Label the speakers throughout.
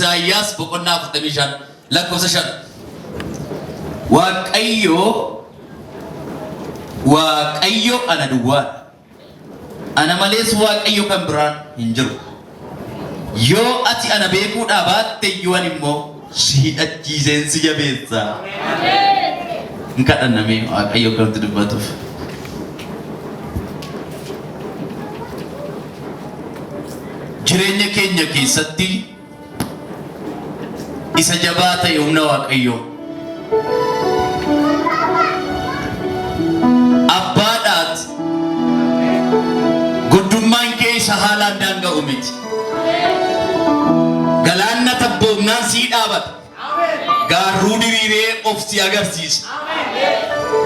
Speaker 1: Isaayyaas boqonnaa 45 lakkoofsa 5. Waaqayyo Waaqayyo ana duwwaadha. Ana malees Waaqayyo kan biraan hin jiru. Yoo ati ana beekuudhaa baatte iyyuu ani immoo si hidhachiiseen si jabeessa. Hin kadhanna mee Waaqayyo akka nutti dubbatuuf. Jireenya keenya keessatti isa jabaa ta'e humna Waaqayyoo. Abbaadhaat guddummaan kee isa haalaan daanga'u miti. Galaanna tabboomnaan sii dhaabata. Gaarruu diriiree of si agarsiisa.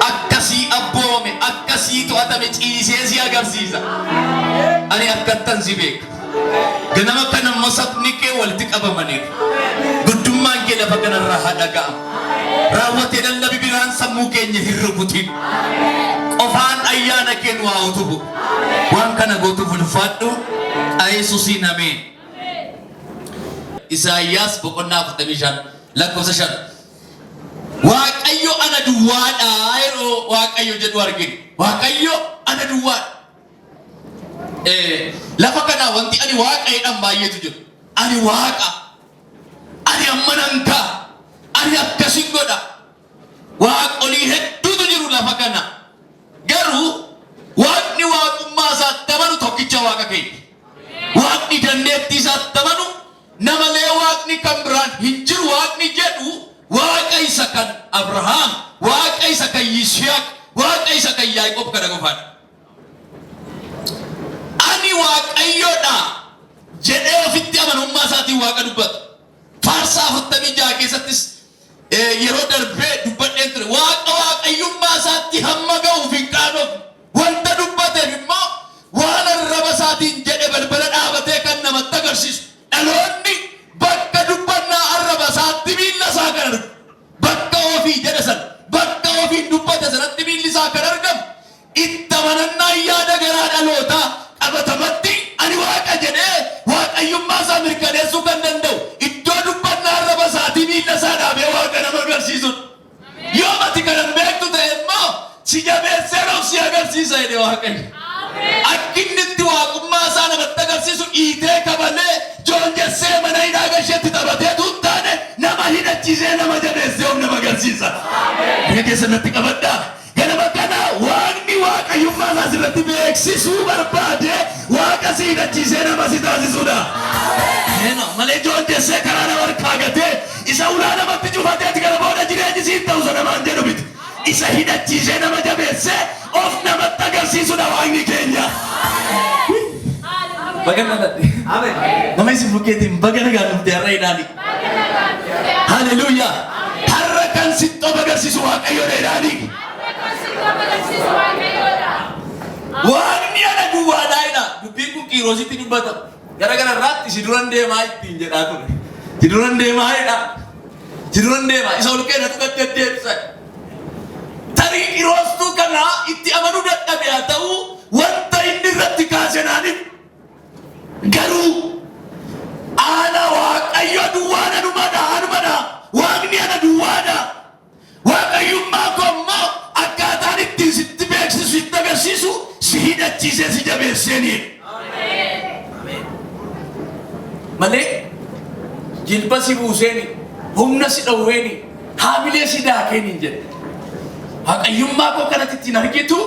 Speaker 1: Akka sii abboomame, akka sii to'atame ciisee si agarsiisa. Ani akkattan si beeka. Ganama kana immoo sabni kee walitti qabamaniiru. Guddummaan kee lafa kanarraa haa dhaga'amu. Raawwatee lallabi biraan sammuu keenya hin rukutin. Qofaan ayyaana kee nu haa utubu. Waan kana gootuuf ulfaadhu. Yesuusiin ameen. Isaayyaas boqonnaa 45 lakkoofsa 5. Waaqayyo ana duwwaadha yeroo Waaqayyo jedhu argina. Waaqayyo ana duwwaadha. Lafa kanaa wanti ani waaqa jedhan baay'eetu jiru. Ani waaqa. Ani amma nan ga'a. Ani akkasin godha. Waaqolii hedduutu jiru lafa kana. Garuu waaqni waaqummaa isaatti amanu tokkicha waaqa keenya. Waaqni dandeettii isaatti amanu namalee waaqni kan biraan hin jiru waaqni jedhu waaqa isa kan Abrahaam, waaqa isa kan Yisihaaq, waaqa isa kan Yaaqoob kana qofaadha. Ani Waaqayyodha jedhee ofitti amanummaa isaatiin waaqa dubbata. Faarsaa 46 keessattis yeroo darbee dubbadheen ture. Waaqa waaqayyummaa isaatti hamma ga'uuf hin qaanofne. Wanta dubbateef immoo waan arraba isaatiin jedhe balbala dhaabatee kan namatti agarsiisu. Dhaloonni bakka dubbannaa arraba isaatti miilla isaa kan argu. Bakka ofii jedhe sana, bakka ofiin dubbate sanatti miilli isaa kan argamu, itti amanannaan yaada garaa dhalootaa qabatamatti ani Waaqa jedhee Waaqayyummaa isaa mirkaneessuu kan danda'u iddoo dubbannaa arraba isaatii miilla isaa dhaabee Waaqa nama agarsiisudha. Yoo ati kana hin beektu ta'e immoo si jabeesseen of si agarsiisa jedhe Waaqayyo. Akki inni itti waaqummaa isaa namatti agarsiisu dhiitee kabalee joonjessee mana hidhaa gasheetti taphateetu hin taane nama hidhachiisee nama jabeessee of nama agarsiisa. Harka keessan natti qabadhaa. Ganama kana Waaqni waaqayyummaa isaa sirratti beeksisuu barbaade Waaqa si hidhachiisee nama si taasisuudha. Malee joonjessee karaa nama harkaa gatee isa ulaa namatti cufatee ati kana booda jireenyi siin ta'u sana namaan jedhu miti. Isa hidhachiisee nama jabeessee of namatti agarsiisudha Waaqni keenya. Baga dhaladhe. Nama isin bukkeetiin baga nagaan dhufte har'a ilaali. Haleluuyaa. Har'a kan sitti of agarsiisu Waaqayyoodha ilaali. Waaqni ana duwwaadhaa jedha. Dubbiin kun Qiiroositti dubbata. Gara gararraatti si duran deemaa ittiin jedhaa ture. Si duran deemaa jedha. Si duran deemaa. Isa ol keenyatu gad deddeebisa. Tarii Qiroostuu kana itti amanuu dadhabe haa ta'u wanta inni irratti kaase naaniif Garuu ana Waaqayyo duwwaan anumadha, anumadha. Waaqni ana duwwaadha. Waaqayyummaa koo immoo akkaataan ittiin sitti beeksisu, sitti agarsiisu, si hidhachiisee si jabeesseeni. Malee jilba si buuseeni, humna si dhowweeni, haamilee si daakeeni hin jedhe. Waaqayyummaa koo kanatti ittiin argitu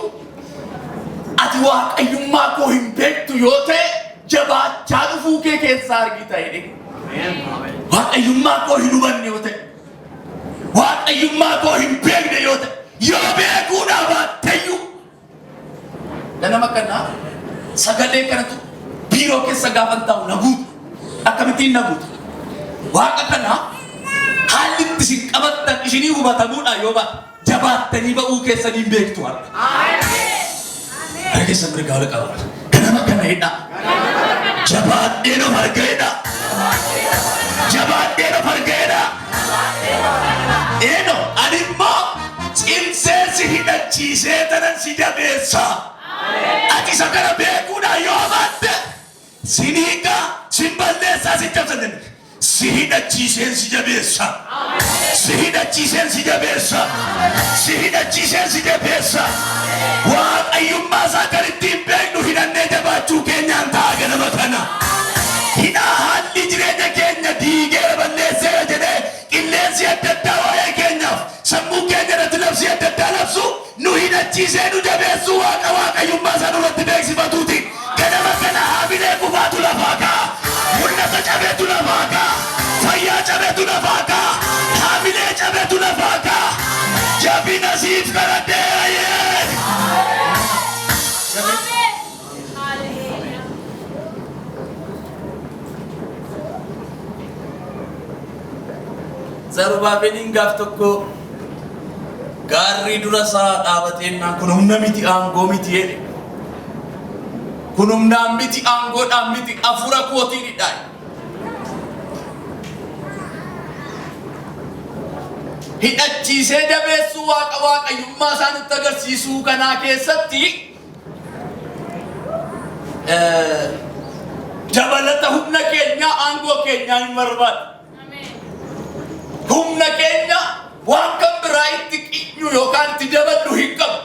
Speaker 1: Ati waaqayyummaa koo hin beektu yoo ta'e jabaachaa dhufuu kee keessaa argita jedhe. Waaqayyummaa koo hin hubanne yoo ta'e, waaqayyummaa koo hin beekne yoo ta'e, yoo beekuudhaa baatteyyuu ganama kana sagalee kanatu biiroo keessa gaafan taa'u na guuta. Akkamittiin na guuta? Waaqa kana haalli itti isin qabattan isinii hubatamuudhaa yoo baate Jabaattanii ba'uu keessan hin beektu har'a. Harka keessan mirgaa ol qaba. Ganama kana hidhaa. Jabaadheen of arga hidhaa. Jabaadheen of arga hidhaa. Eeno ani immoo cimsee si hidhachiisee tanan si jabeessa. Ati isa kana beekuudhaan yoo baatte sin hiikaa, sin balleessaa, sin cabsa jenne.
Speaker 2: Si hidhachiiseen si jabeessa. Si hidhachiiseen si jabeessa. Si hidhachiiseen si jabeessa. Waaqayyummaa isaa kan ittiin beeknu hidhannee jabaachuu keenyaan ta'a ganama kana. Hidhaa haalli jireenya keenya diigeera balleesseera jedhee qilleensi adda addaa waa'ee keenyaaf sammuu keenya irratti labsii adda addaa labsu nu hidhachiisee nu jabeessuu Waaqa waaqayyummaa isaa nurratti beeksifatuuti. Ganama kana haamilee kufaatu lafaa ka'a. Mul'ata cabeetu lafaa ka'a. Fayyaa cabeetu lafaa ka'a. Haamilee cabeetu lafaa ka'a. Jabina siif kadhadheera yee.
Speaker 1: Zarubaabeliin gaaf tokko gaarri dura isaa dhaabateennaan kun humna miti aangoo miti jedhe. Kun humnaan miti aangoodhaan miti hafuura kootiinidha. Hidhachiisee jabeessuu Waaqa waaqayyummaa isaa nutti agarsiisuu kanaa keessatti dabalata humna keenyaa aangoo keenyaa hin barbaadu. Humna keenya waan kan biraa itti qinyu yookaan itti daballu hin qabu.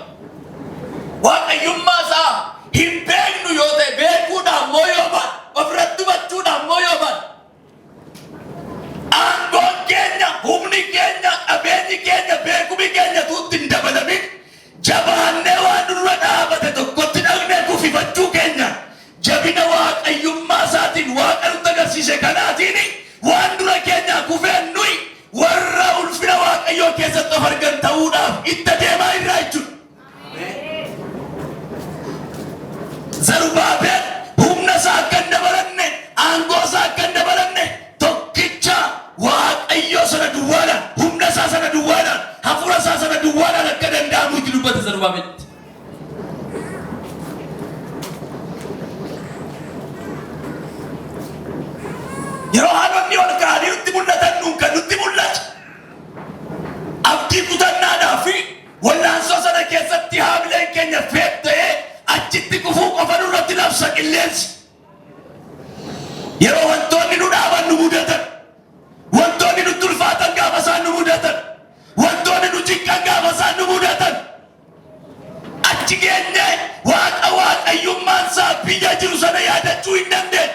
Speaker 1: Waaqayyummaa isaa hin beeknu yoo ta'e beekuudhaan moo yoo baane ofirratti hubachuudhaan moo yoo baane
Speaker 2: Aangoon keenya, humni keenya, qabeenyi keenya, beekumi keenya tuutti hin dabalamin jabaannee waan nurra dhaabate tokkotti dhaqnee kufifachuu keenya jabina waaqayyummaa isaatiin Waaqa nutti agarsiise kanaatiin waan dura keenyaa kufeen nuyi warra ulfina Waaqayyoo keessatti of argan ta'uudhaaf itti adeemaa irraa jechuudha. Zarubaabel humna isaa akka hin dabalanne, aangoo isaa akka hin dabalanne, tokkicha Waaqayyoo sana duwwaadhaan, humna isaa sana duwwaadhaan, hafuura isaa sana duwwaadhaan akka danda'amu itti dubbate
Speaker 1: Zarubaabelitti.
Speaker 2: Yeroo haalonni ol ka'anii nutti mul'atan nuun kan nutti mul'atu abdii kutannaadhaa fi wallaansoo sana keessatti haamileen keenya feet ta'ee achitti kufuu qofa nurratti labsa qilleensi. Yeroo wantoonni nu dhaaban nu mudatan, wantoonni nutti ulfaatan gaafa isaan nu mudatan, wantoonni nu cinqan gaafa isaan nu mudatan, achi geenyee Waaqa waaqayyummaan isaa biyya jiru sana yaadachuu hin dandeenye.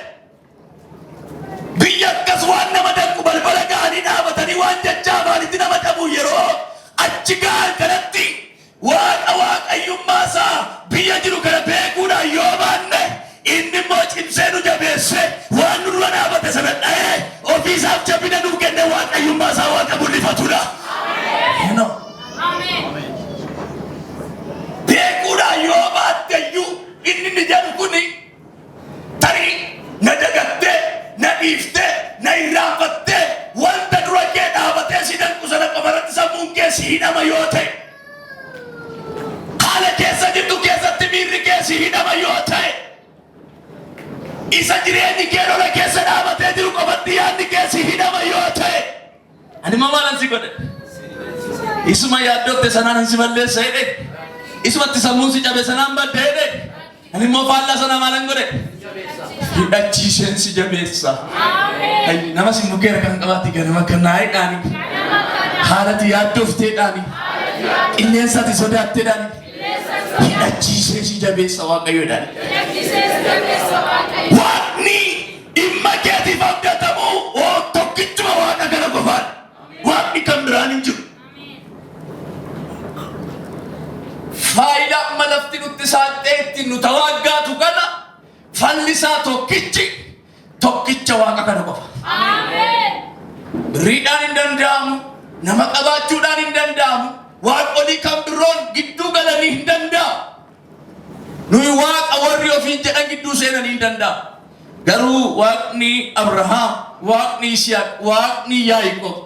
Speaker 2: Biyya akkas waan nama danqu balbala ga'anii dhaabatanii waan jecha afaanitti nama cabu yeroo achi ga'an kanatti Waaqa waaqayyummaa isaa biyya jiru kana beekuudhaan yoo baanne inni immoo cimsee nu jabeessee waan nu dura dhaabate sana dha'ee ofii isaaf jabina nuu kenne waaqayyummaa isaa Waaqa mul'ifatudha. Beekuudhaan yoo baatte iyyuu inni inni jedhu kuni Tarii na dagattee, na dhiiftee, na irraanfattee wanta dura kee dhaabatee si danqu sana qofa irratti sammuun kee si hidhama yoo ta'e, haala keessa jirtu keessatti miirri kee si hidhama yoo ta'e, isa jireenyi kee lola keessa dhaabatee jiru qofatti yaadni kee si hidhama yoo ta'e,
Speaker 1: Ani immoo maalan si godhe? Isuma yaaddofte sanaan si balleessa jedhe. Isumatti sammuun si cabe sanaan badde jedhe. Ani immoo faallaa sanaa maalan godhe? Hidhachiiseen si jabeessa. Ay, nama si mukeera kan qabaatti ganama kanaa hidhaani. Haalati yaaddofteedhaani. Qilleensati sodaatteedhaani. Hidhachiisee si jabeessa Waaqayyoodhaani.
Speaker 2: Waaqni Dhimma keetiif abdatamu oo tokkichuma Waaqa kana qofaadha. Waaqni kan biraan hin jiru.
Speaker 1: Faayidaa amma lafti nutti saaqxee ittiin nu tawaaggaatu kana falli isaa tokkichi tokkicha Waaqa kana qofa. Birriidhaan hin danda'amu, nama qabaachuudhaan hin danda'amu, waaqolii kan biroon gidduu galanii hin danda'amu. Nuyi Waaqa warri ofiin jedhan gidduu seenanii hin danda'amu. Garuu Waaqni Abrahaam, Waaqni Yisihaaq, Waaqni Yaaqoob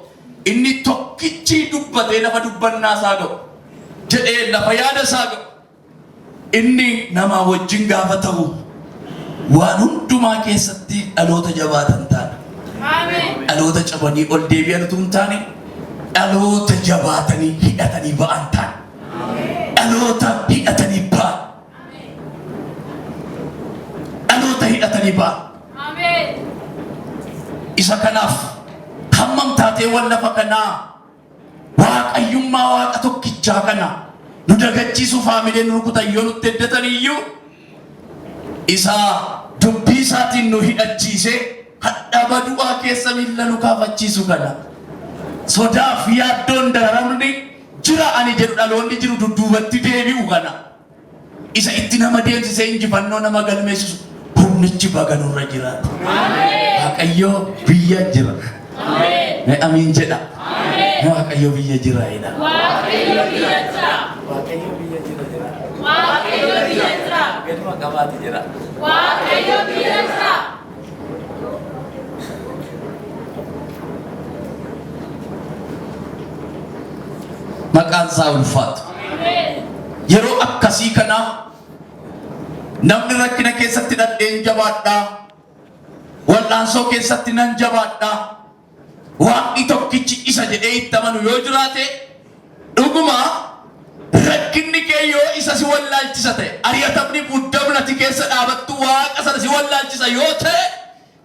Speaker 1: inni tokkichi dubbatee lafa dubbannaa isaa ga'u jedhee lafa yaada isaa ga'u inni namaa wajjin gaafa ta'u waan hundumaa keessatti dhaloota jabaatan taana. Dhaloota cabanii ol deebi'an utuu hin taane dhaloota jabaatanii hidhatanii ba'an taana. Dhaloota hidhatanii ba'an. Dhaloota hidhatanii ba'an. Isa kanaaf Taateewwan lafa kanaa Waaqayyummaa Waaqa tokkichaa kana nu dagachiisuuf haamilee nu rukutan yoo nutti heddatan iyyuu isa dubbii isaatiin nu hidhachiisee hadhaba du'aa keessa miilla nu kaafachiisu kana sodaaf yaaddoon dararamni jira ani jedhu dhaloonni jiru dudduubatti deebi'u kana isa itti nama deemsisee injifannoo nama galmeessisu humnichi baga nurra jiraate. Waaqayyo biyya jira. Mee amiin jedha. Mee Waaqayyo biyya jira jedha.
Speaker 3: Waaqayyo biyya jira.
Speaker 1: Waaqayyo biyya jira jedha.
Speaker 3: Waaqayyo biyya jira.
Speaker 1: Gaduma qabaate jedha.
Speaker 3: Waaqayyo biyya jira.
Speaker 1: Maqaan isaa ulfaatu. Yeroo akkasii kana namni rakkina keessatti dhadheen jabaadhaa, wal'aansoo keessatti nan jabaadhaa, waaqni tokkichi isa jedhee itti amanu yoo jiraate dhuguma rakkinni kee yoo isa si wallaalchisa ta'e, ari'atamni muddamni ati keessa dhaabattu waaqa sana si wallaalchisa yoo ta'e,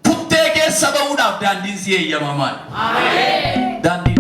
Speaker 1: kuttee keessa ba'uudhaaf daandiin si eeyyamamaadha. Daandiin